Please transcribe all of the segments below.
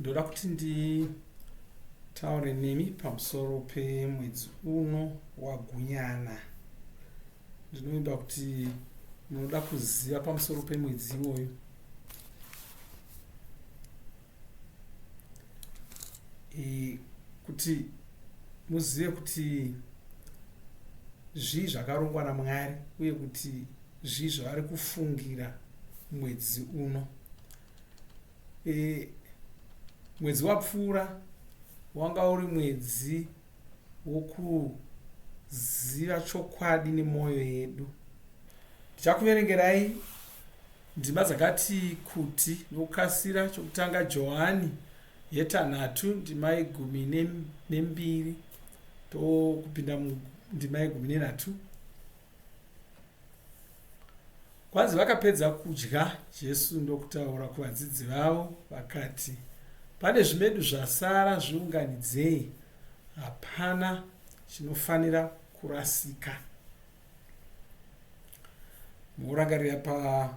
Ndoda kuti nditaure nemi pamusoro pemwedzi uno waGunyana. Ndinovimba kuti munoda kuziva pamusoro pemwedzi iwoyo. E, kuti muzive kuti zvii zvakarongwa naMwari uye kuti zvii zvavari kufungira mwedzi uno. E, mwedzi wapfuura wanga uri mwedzi wokuziva chokwadi nemwoyo yedu. Ndichakuverengerai ndima dzakati kuti nokukasira. Chokutanga, Johani yetanhatu ndima yegumi nembiri tokupinda mundima yegumi nenhatu. Kwanzi vakapedza kudya, Jesu ndokutaura kuvadzidzi vavo vakati, Pane zvimedu zvasara zviunganidzei, hapana chinofanira kurasika. Murangarira pa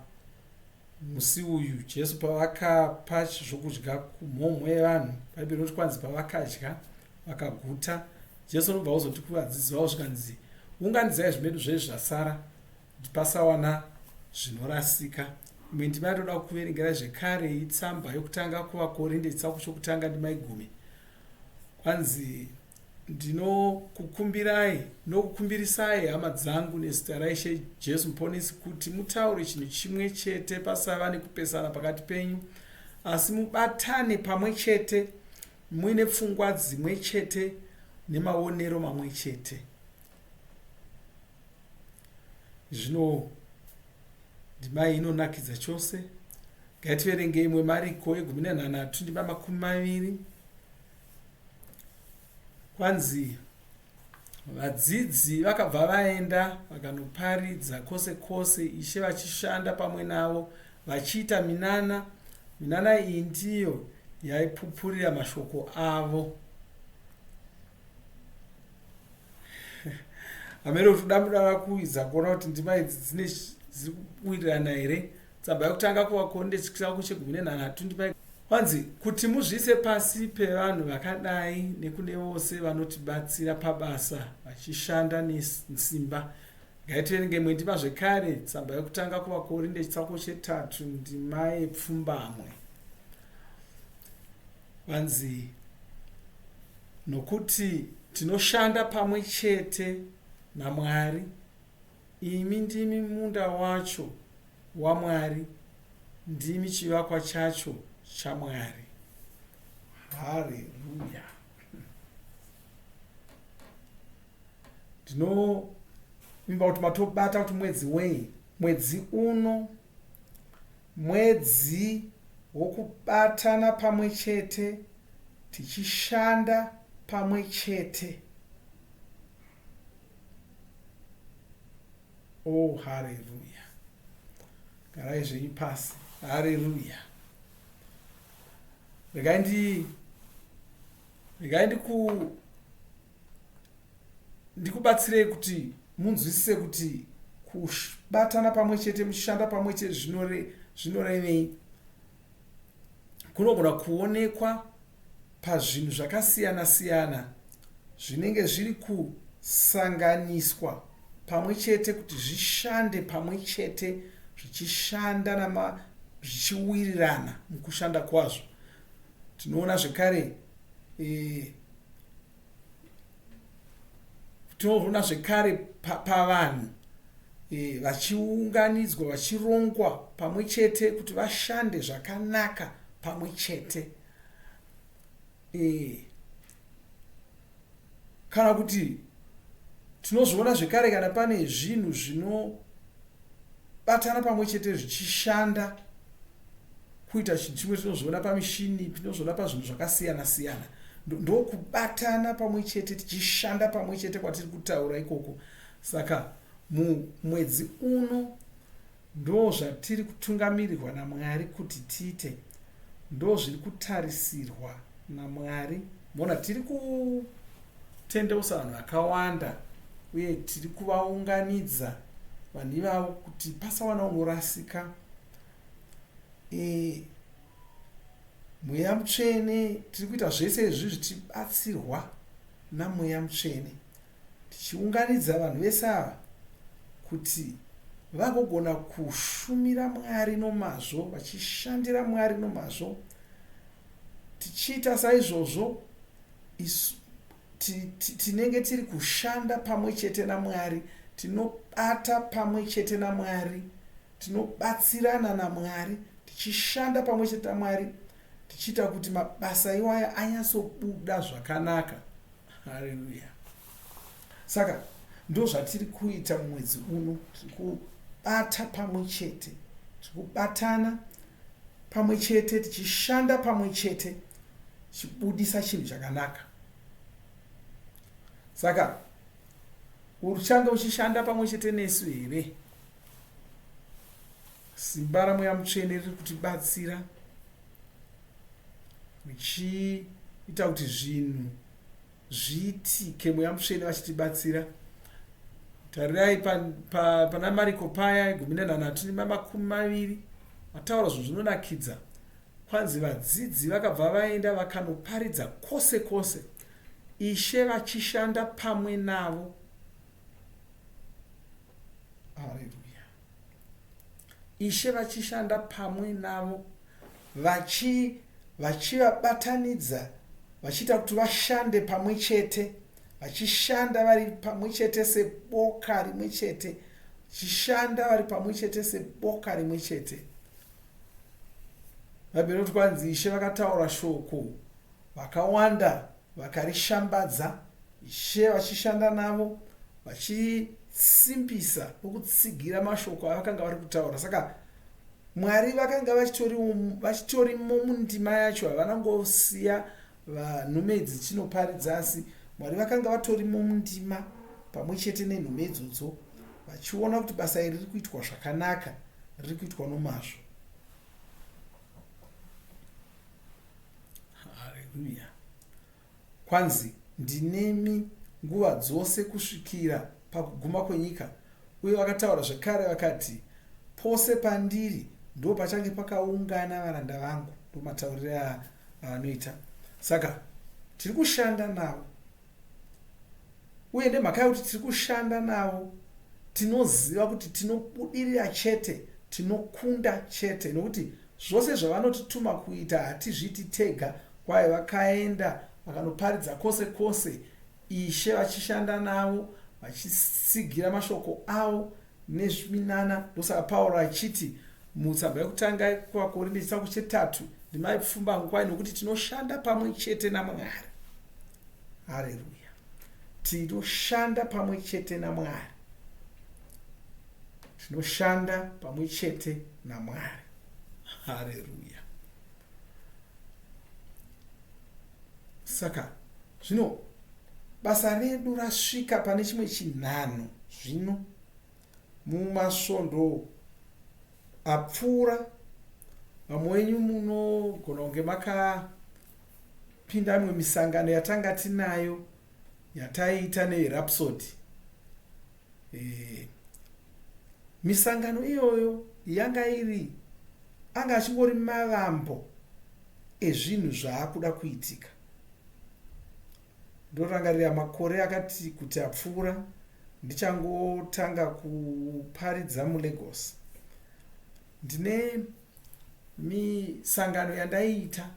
musi uyu Jesu pavakapa zvokudya kumhomho yevanhu, Bhaibheri rinoti kwanzi pavakadya vakaguta, Jesu anobva ozoti kuvadzidzi vavo zvikanzi, unganidzai zvimedu zvezvi zvasara kuti pasawana zvinorasika. Imwe ndima yatoda kukuverengerai zvekare itsamba yokutanga kuvaKorinde chitsauko chokutanga ndima yegumi. Kwanzi ndinokukumbirai nokukumbirisai hama dzangu nezita raIshe Jesu Muponesi kuti mutaure chinhu chimwe chete pasava nekupesana pakati penyu asi mubatane pamwe chete muine pfungwa dzimwe chete nemaonero mamwe chete. Zvino ndima iyi inonakidza chose. Ngativerenge imwe Mariko yegumi nenhanhatu ndima 20. Kwanzi vadzidzi vakabva vaenda vakanoparidza kwose kwose, Ishe vachishanda pamwe navo vachiita minana. Minana iyi ndiyo yaipupurira mashoko avo. Hameno kuti uda kuidza kuona kuti ndima idzi dzine dziri kuwirirana here. Tsamba yokutanga kuvaKorinde chitsauko chegumi nenhanhatu ndima kwanzi kuti muzviise pasi pevanhu vakadai nekune vose vanotibatsira pabasa vachishanda nesimba. Ngaitiverenge imwe ndima zvekare, tsamba yokutanga kuvaKorinde chitsauko chetatu ndima yepfumbamwe. Kwanzi nokuti tinoshanda pamwe chete naMwari, imi ndimi munda wacho waMwari, ndimi chivakwa chacho chaMwari. Hareruya! Ndinovimba kuti matobata kuti mwedzi wei? Mwedzi uno Mwedzi wokubatana pamwe chete tichishanda pamwe chete. Oh, hareruya. Garai zvenyu pasi. Hareruya. Regai ndi regai ndiku ndikubatsirei kuti munzwisise kuti kubatana pamwe chete muchishanda pamwe chete zvinorevei. Kunogona kuonekwa pazvinhu zvakasiyana siyana zvinenge zviri kusanganiswa pamwe chete kuti zvishande pamwe chete zvichishanda zvichiwirirana mukushanda kwazvo. Tinoona zvekare e, Tinoona zvekare pavanhu e, vachiunganidzwa vachirongwa pamwe chete kuti vashande zvakanaka pamwe chete e, kana kuti tinozviona zvekare kana pane zvinhu zvinobatana pamwe chete zvichishanda kuita chinhu chimwe tinozviona pamishini tinozviona pazvinhu zvakasiyana siyana ndokubatana pamwe chete tichishanda pamwe chete kwatiri kutaura ikoko saka mumwedzi uno ndo zvatiri kutungamirirwa namwari kuti tiite ndo zviri kutarisirwa namwari mona tiri kutendeusa vanhu vakawanda uye tiri kuvaunganidza vanhu ivavo kuti pasawana unorasika E, Mweya Mutsvene, tiri kuita zvese izvi zvichibatsirwa naMweya Mutsvene, tichiunganidza vanhu vese ava kuti vagogona kushumira Mwari nomazvo, vachishandira Mwari nomazvo. Tichiita saizvozvo, isu tinenge tiri kushanda pamwe chete naMwari, tinobata pamwe chete naMwari, tinobatsirana naMwari, tichishanda pamwe chete naMwari, tichiita kuti mabasa iwaya anyatsobuda zvakanaka. Haleluya! Saka ndozvatiri kuita mumwedzi uno, tiri kubata pamwe chete, tiri kubatana pamwe chete, tichishanda pamwe chete, tichibudisa chinhu chakanaka. Saka uchange uchishanda pamwe chete nesu here? Simba raMweya Mutsvene riri kutibatsira richiita kuti zvinhu zviitike, Mweya Mutsvene vachitibatsira. Tarirai pana Mariko paya 13:20, vataura zvinhu zvinonakidza. Kwanzi vadzidzi vakabva vaenda vakanoparidza kwose kwose, Ishe vachishanda pamwe navo. Haleluya. Ishe vachishanda pamwe navo, vachi vachivabatanidza, vachiita kuti vashande pamwe chete, vachishanda vari pamwe chete seboka rimwe chete, vachishanda vari pamwe chete seboka rimwe chete. Bhaibheri rinoti kwanzi Ishe vakataura shoko, vakawanda vakarishambadza, Ishe vachishanda navo, vachisimbisa nokutsigira mashoko avakanga vari kutaura. Saka Mwari vakanga vachitorimo mundima yacho, havana kungosiya nhume idzi dzichinoparidza, asi Mwari vakanga vatorimo mundima pamwe chete nenhume idzodzo, vachiona kuti basa iri riri kuitwa zvakanaka, riri kuitwa nomazvo. Haleluya. Kwanzi, Ndinemi nguva dzose kusvikira pakuguma kwenyika. Uye vakataura zvekare vakati, Pose pandiri ndipo pachange pakaungana varanda vangu. Ndomataurire avanoita. Saka tiri kushanda navo. Uye nemhaka yekuti tiri kushanda navo, tinoziva kuti tinobudirira chete, tinokunda chete, nokuti zvose zvavanotituma kuita hatizviiti tega. Kwai vakaenda vakanoparidza kwose kwose, Ishe vachishanda navo, vachitsigira mashoko avo nezviminana. Ndosaka Pauro achiti mutsamba yekutanga yekuvaKorinde chitsauko chetatu ndima yepfumbamwe, kwai nokuti tinoshanda pamwe chete naMwari. Hareruya! Tinoshanda pamwe chete naMwari. Tinoshanda pamwe chete naMwari. Hareruya! Saka zvino basa redu rasvika pane chimwe chinhanho zvino. Mumasvondo apfuura, vamwe venyu munogona kunge makapinda imwe misangano yatanga tinayo yataiita neRhapsody. E, misangano iyoyo yanga iri anga achingori mavambo ezvinhu zvaakuda kuitika. Ndorangarira makore akati kuti apfuura ndichangotanga kuparidza muLagos. Ndine misangano yandaiita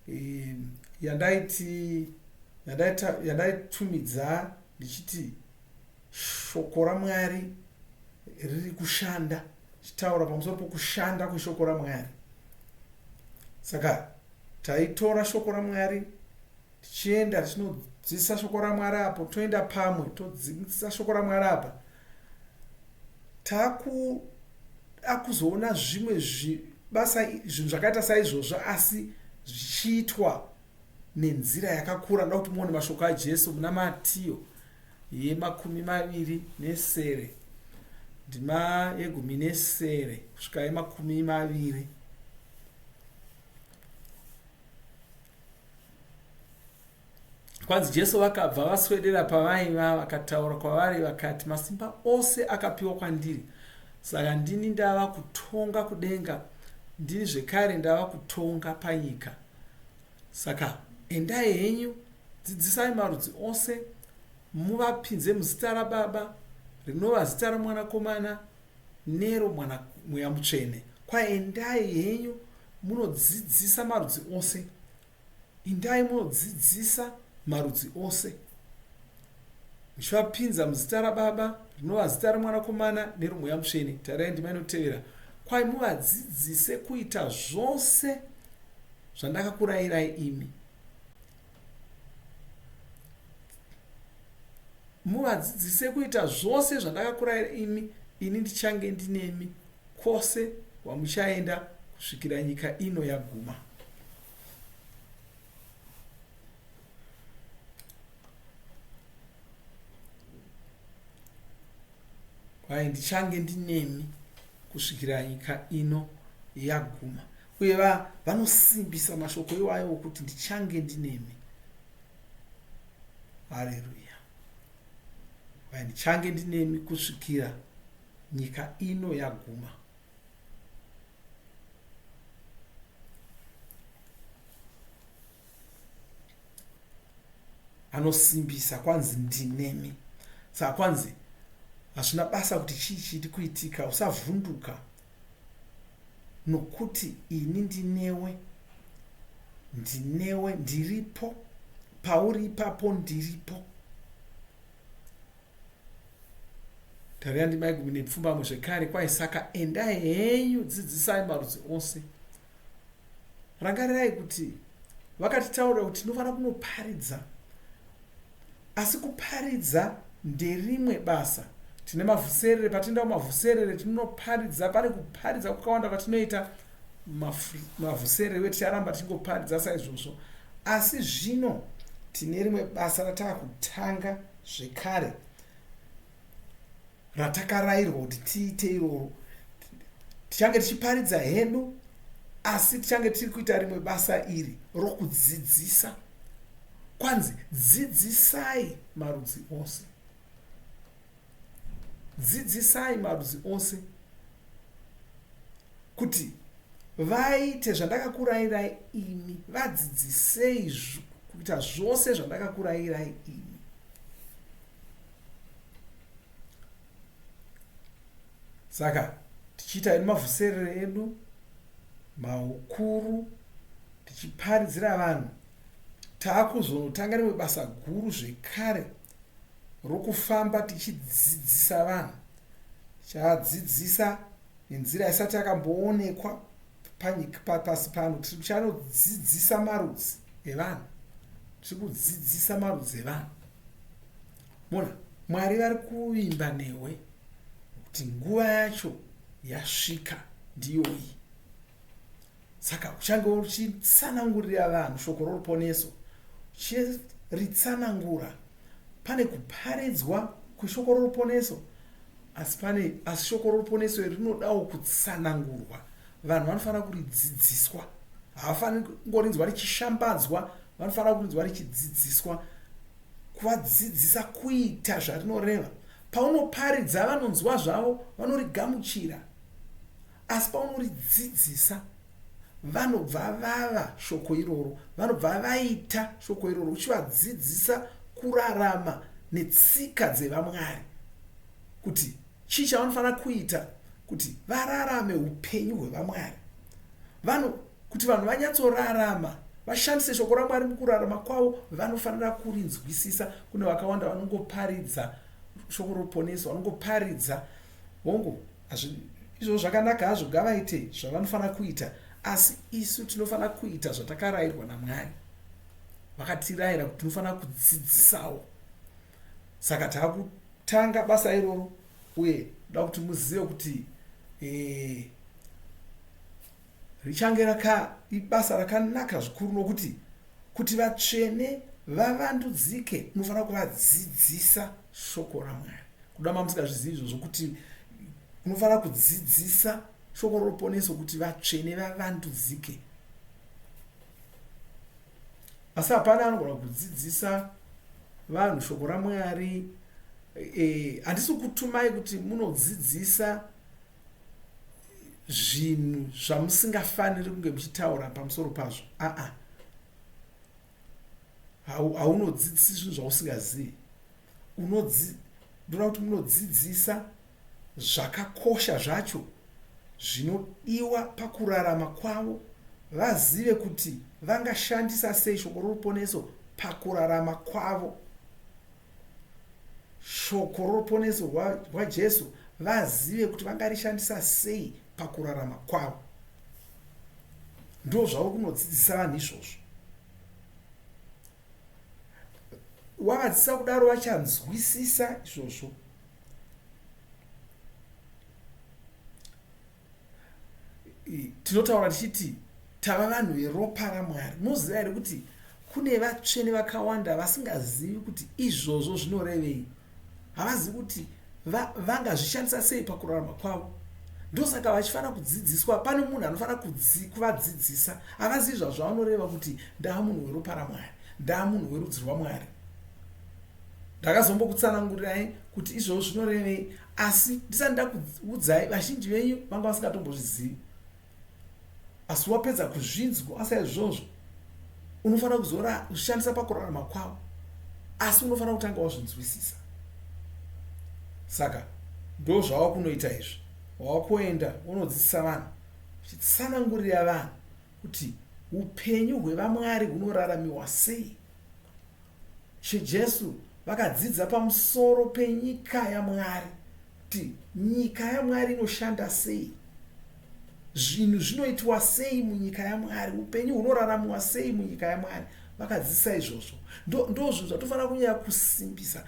e, yandaiti yandaitumidza ndichiti shoko raMwari riri kushanda, chitaura pamusoro pokushanda kweshoko raMwari. Saka taitora shoko raMwari tichienda tichinodzidzisa shoko raMwari apo, toenda pamwe todzidzisa shoko raMwari apa. Takuda kuzoona zvimwe zvibasa zvinhu zvakaita saizvozvo asi zvichiitwa nenzira yakakura. Ndoda kuti muone mashoko aJesu muna Matiyo yemakumi maviri nesere ndima yegumi nesere kusvika yemakumi maviri. Kwanzi Jesu vakabva vaswedera pavaiva vakataura kwavari vakati, masimba ose akapiwa kwandiri, saka ndini ndava kutonga kudenga Ndini zvekare ndava kutonga panyika. Saka endai henyu, dzidzisai marudzi ose, muvapinze muzita raBaba, rinova zita roMwanakomana, nero mwana Mweya Mutsvene. Kwaendai henyu munodzidzisa marudzi ose. Indai munodzidzisa marudzi ose, muchivapinza muzita raBaba, rinova zita reMwanakomana neroMweya Mutsvene. Tarirai ndima inotevera. Kwai muvadzidzise kuita zvose zvandakakurayirai imi. Muvadzidzise kuita zvose zvandakakurayira imi, ini ndichange ndinemi kwose kwamuchaenda kusvikira nyika ino yaguma. Kwai ndichange ndinemi kusvikira nyika ino yaguma. Uye vanosimbisa mashoko iwayo okuti ndichange ndinemi. Hareruya. Kwai ndichange ndinemi kusvikira nyika ino yaguma. Anosimbisa kwanzi ndinemi. Saka kwanzi hazvina basa kuti chii chiri kuitika, usavhunduka nokuti ini ndinewe, ndinewe, ndiripo pauri ipapo, ndiripo. Tarira ndima yegumi nepfumbamwe zvekare kwai saka endai henyu dzidzisai marudzi ose. Rangarirai kuti vakatitaurira kuti tinofanira kunoparidza. Asi kuparidza nderimwe basa. Tine mavhuserere, patinoenda kumavhuserere tinoparidza, pane kuparidza kwakawanda kwatinoita mavhuserere uye ticharamba tichingoparidza saizvozvo. Asi zvino tine rimwe basa ratakutanga zvekare ratakarayirwa kuti tiite iroro. Tichange tichiparidza hedu, asi tichange tiri kuita rimwe basa iri rokudzidzisa. Kwanzi dzidzisai marudzi ose. Dzidzisai marudzi ose kuti vaite zvandakakurayirai imi, vadzidzisei kuita zvose zvandakakurayirai imi. Saka tichiita edu mavhuserere edu maukuru tichiparidzira vanhu, taakuzonotanga rimwe basa guru zvekare rokufamba tichidzidzisa vanhu. Tichadzidzisa nenzira isati yakamboonekwa panyika pasi pano. Tichanodzidzisa marudzi evanhu. Tiri kudzidzisa marudzi evanhu. Mona, Mwari vari kuvimba newe kuti nguva yacho yasvika ndiyoyi. Saka uchange uchitsanangurira vanhu shoko roruponeso, uchiritsanangura. Pane kuparidzwa kweshoko roruponeso, asi pane asi shoko roruponeso iri rinodawo kutsanangurwa. Vanhu vanofanira kuridzidziswa, havafaniri kungorinzwa richishambadzwa, vanofanira kurinzwa richidzidziswa, kuvadzidzisa kuita zvarinoreva. Paunoparidza vanonzwa zvavo, vanorigamuchira. Asi paunoridzidzisa, vanobva vava shoko iroro, vanobva vaita shoko iroro, uchivadzidzisa kurarama netsika dzevamwari, kuti chii chavanofanira kuita kuti vararame upenyu hwevamwari. Vano, kuti vanhu vanyatsorarama, vashandise shoko raMwari mukurarama kwavo, vanofanira kurinzwisisa. Kune vakawanda vanongoparidza shoko roruponeso, vanongoparidza, hongu, Izvozvo zvakanaka hazvo, ngavaite zvavanofanira kuita, asi isu tinofanira kuita zvatakarayirwa naMwari. Vakatirayira kuti tinofanira kudzidzisawo. Saka takutanga basa iroro, uye ndoda kuti muzive kuti e, richange raka ibasa rakanaka zvikuru nokuti kuti vatsvene vavandudzike unofanira kuvadzidzisa shoko raMwari. Kuda mamusingazvizivi izvozvo kuti unofanira kudzidzisa shoko roruponeso kuti vatsvene vavandudzike. Asi hapana anogona kudzidzisa vanhu shoko raMwari. Handisi kutumai kuti munodzidzisa. zvinhu zvamusingafaniri kunge muchitaura pamusoro pazvo. Aa, haunodzidzisi zvinhu zvausingazivi. Ndoda kuti munodzidzisa zvakakosha zvacho zvinodiwa pakurarama kwavo, vazive kuti vangashandisa sei shoko roruponeso pakurarama kwavo. Shoko roruponeso rwaJesu vazive kuti vangarishandisa sei pakurarama kwavo. Ndo zvauri kunodzidzisa vanhu izvozvo. Wavadzidzisa kudaro vachanzwisisa izvozvo. Tinotaura tichiti tava vanhu veropa raMwari. Munoziva here kuti kune vatsvene vakawanda vasingazivi kuti izvozvo zvinorevei? Havazivi kuti vangazvishandisa sei pakurarama kwavo. Ndosaka vachifanira kudzidziswa. Pane munhu anofanira kuvadzidzisa. Havazivi zvazvanoreva kuti ndava munhu weropa raMwari, ndava munhu werudzi rwaMwari. Ndakazombokutsanangurirai kuti izvozvo zvinorevei, asi ndisati ndakuudzai, vazhinji venyu vanga vasingatombozvizivi. Asi wapedza kuzvinzwa saizvozvo, unofanira kuzoshandisa pakurarama kwavo, asi unofanira kutanga wazvinzwisisa. Saka ndo zvava kunoita izvi, wava kuenda unodzidzisa vanhu, uchitsanangurira vanhu kuti upenyu hwevamwari hunoraramiwa sei. Ishe Jesu vakadzidza pamusoro penyika yaMwari, kuti nyika yaMwari inoshanda sei, zvinhu zvinoitwa sei munyika yaMwari, upenyu hunoraramiwa sei munyika yaMwari. Vakadzidzisa izvozvo. Ndo zvinhu zvatofanira kunyanya kusimbisa.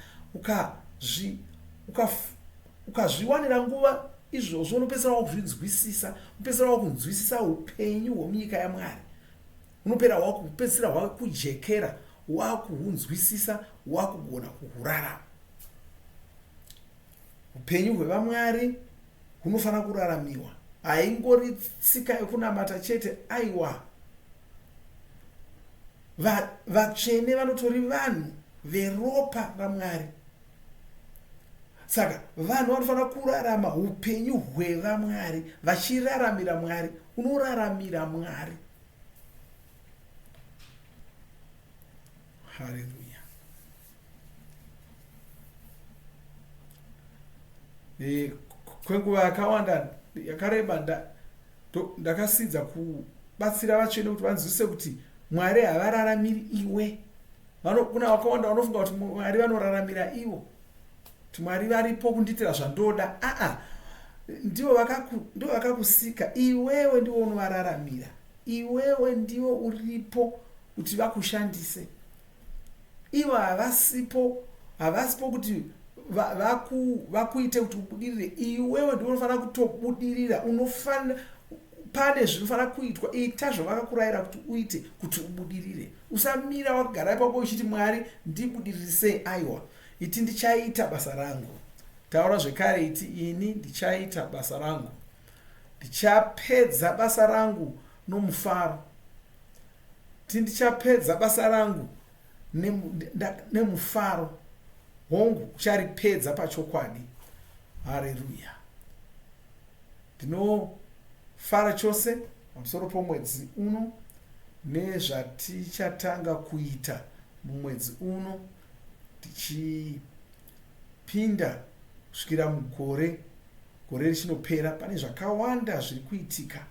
Ukazviwanira nguva izvozvo, unopedzisira wakuzvinzwisisa, unopedzisira wakunzwisisa upenyu hwemunyika yaMwari. Unopera wakupedzisira wakujekera, wakuhunzwisisa, wakugona kuhurarama. Upenyu hwevamwari hunofanira kuraramiwa. Haingori tsika yekunamata chete, aiwa. Vatsvene vanotori vanhu veropa raMwari. Saka vanhu vanofanira kurarama upenyu hwevamwari, vachiraramira Mwari. Unoraramira Mwari. Haleluya. Kwenguva yakawanda yakareba ndakasidza kubatsira vatsvene kuti vanzwisise kuti Mwari havararamiri iwe. Kuna vakawanda vanofunga kuti Mwari vanoraramira ivo, kuti Mwari varipo kundiitira zvandoda. Aa, ndivo vakakusika iwewe, ndivo unovararamira iwewe, ndivo uripo kuti vakushandise. Ivo havasipo, havasipo kuti vakuite kuti ubudirire. Iwewe ndivo unofanira kutobudirira. Unofanira, pane zvinofanira kuitwa. Ita zvavakakurayira kuti uite kuti ubudirire. Usamira wakagara ipapo uchiti Mwari ndibudiririsei. Aiwa, iti ndichaita basa rangu. Taura zvekare, iti ini ndichaita basa rangu, ndichapedza basa rangu nomufaro. Ti ndichapedza basa rangu nemufaro. Hongu, ucharipedza pachokwadi. Hareruya. Ndinofara chose pamusoro pomwedzi uno nezvatichatanga kuita mumwedzi uno, tichipinda kusvikira mugore, gore richinopera. Pane zvakawanda zviri kuitika.